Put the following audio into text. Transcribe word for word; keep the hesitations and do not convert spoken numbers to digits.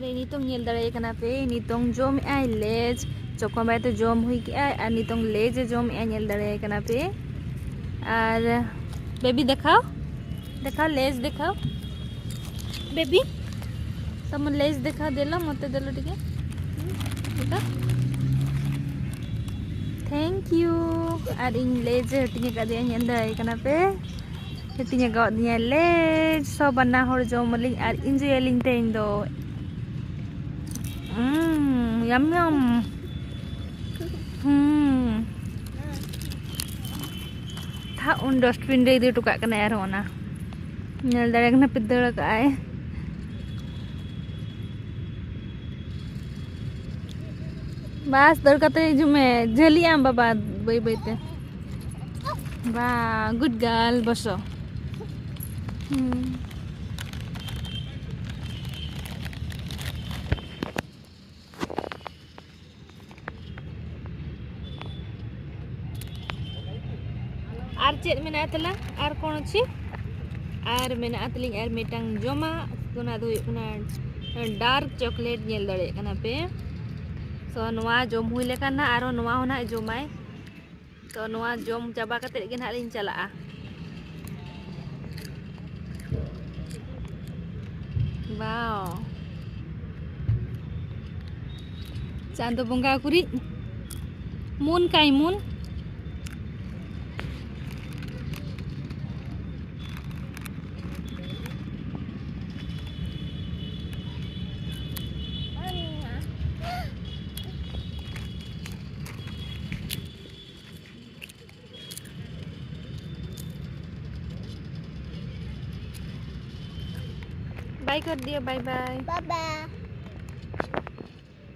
ᱱᱤᱛᱚᱝ ᱧᱮᱞ ᱫᱟᱲᱮᱭᱟᱭ ᱠᱟᱱᱟ ᱯᱮ, ᱱᱤᱛᱚᱝ ᱡᱚᱢᱮᱜᱼᱟᱭ ᱞᱮᱡᱽ᱾ ᱪᱚᱠᱚ ᱵᱟᱭ ᱛᱚ ᱡᱚᱢ ᱦᱩᱭ ᱠᱮᱜᱼᱟᱭ ᱟᱨ ᱱᱤᱛᱚᱝ ᱞᱮᱡᱽ ᱮ ᱡᱚᱢᱮᱜᱼᱟᱭ, ᱧᱮᱞ ᱫᱟᱲᱮᱭᱟᱭ ᱠᱟᱱᱟ ᱯᱮ᱾ ᱟᱨ ᱵᱮᱵᱤ ᱫᱮᱠᱷᱟᱣ, ᱫᱮᱠᱷᱟᱣ ᱞᱮᱡᱽ ᱫᱮᱠᱷᱟᱣ᱾ ᱵᱮᱵᱤ, ᱛᱟᱢ ᱞᱮᱡᱽ ᱫᱮᱠᱷᱟᱣ ᱫᱮᱞᱟ ᱢᱚᱛᱮ ᱫᱮᱞᱟ ᱴᱤᱠᱮ᱾ ᱫᱮᱠᱷᱟᱣ᱾ Thank you᱾ ᱟᱨ ᱤᱧ ᱞᱮᱡᱽ ᱮ ᱦᱟᱹᱴᱤᱧ ᱟᱠᱟᱫᱮᱭᱟ, ᱧᱮᱞ ᱫᱟᱲᱮᱭᱟᱭ ᱠᱟᱱᱟ ᱯᱮ᱾ ᱦᱟᱹᱴᱤᱧ ᱟᱠᱟᱫᱤᱧᱟ ᱞᱮᱡᱽ᱾ ᱥᱚ ᱵᱟᱱᱟ ᱦᱚᱲ ᱡᱚᱢ ᱟᱹᱞᱤᱧ ᱟᱨ enjoy ᱟᱹᱞᱤᱧ ᱛᱮᱦᱮᱧ ᱫᱚ᱾ ᱩᱢ, yum yum᱾ ᱦᱩᱸ᱾ ᱛᱷᱟ, ᱩᱱ dustbin ᱨᱮ ᱤᱫᱤ ᱦᱚᱴᱚ ᱠᱟᱜ ᱠᱟᱱᱟᱭ ᱟᱨᱦᱚᱸ ᱚᱱᱟ᱾ ᱧᱮᱞ ᱫᱟᱲᱮ ᱠᱟᱱᱟ ᱯᱮ, ᱫᱟᱹᱲ ᱠᱟᱜᱼᱟᱭ᱾ ᱵᱟᱥ, ᱫᱟᱹᱲ ᱠᱟᱛᱮ ᱦᱤᱡᱩᱜ ᱢᱮ, ᱡᱷᱟᱹᱞᱤᱜ ᱟᱢ ᱵᱟᱵᱟ ᱵᱟᱹᱭ ᱵᱟᱹᱭ ᱛᱮ᱾ ᱵᱟ, good girl, ᱵᱚᱥᱚ᱾ ᱦᱩᱸ᱾ ᱟᱨ ᱪᱮᱫ ᱢᱮᱱᱟᱜᱼᱟ ᱛᱟᱞᱟᱝ? ᱟᱨ ᱠᱳᱱᱳ ᱪᱤᱡᱽ? ᱟᱨ ᱢᱮᱱᱟᱜᱼᱟ ᱛᱟᱞᱤᱧ ᱟᱨ ᱢᱤᱫᱴᱟᱝ ᱡᱚᱢᱟᱜ, ᱚᱱᱟ ᱫᱚ ᱦᱩᱭᱩᱜ ᱠᱟᱱᱟ dark chocolate, ᱧᱮᱞ ᱫᱟᱲᱮᱭᱟᱜ ᱠᱟᱱᱟ ᱯᱮ᱾ So, ᱱᱚᱣᱟ ᱡᱚᱢ ᱦᱩᱭ ᱞᱮᱠᱷᱟᱱ ᱱᱟᱜ ᱟᱨᱚ ᱱᱚᱣᱟ ᱦᱚᱸ ᱱᱟᱜ ᱡᱚᱢᱟᱭ᱾ ᱛᱚ, ᱱᱚᱣᱟ ᱡᱚᱢ ᱪᱟᱵᱟ ᱠᱟᱛᱮᱫ ᱜᱮ ᱱᱟᱦᱟᱜ ᱞᱤᱧ ᱪᱟᱞᱟᱜᱼᱟ᱾ Wow᱾ ᱪᱟᱸᱫᱚ ᱵᱚᱸᱜᱟ ᱩᱠᱩᱨᱤᱡ᱾ ᱢᱩᱱ ᱠᱟᱭ ᱢᱩᱱ᱾ बाय कर दिया, bye bye। Bye bye.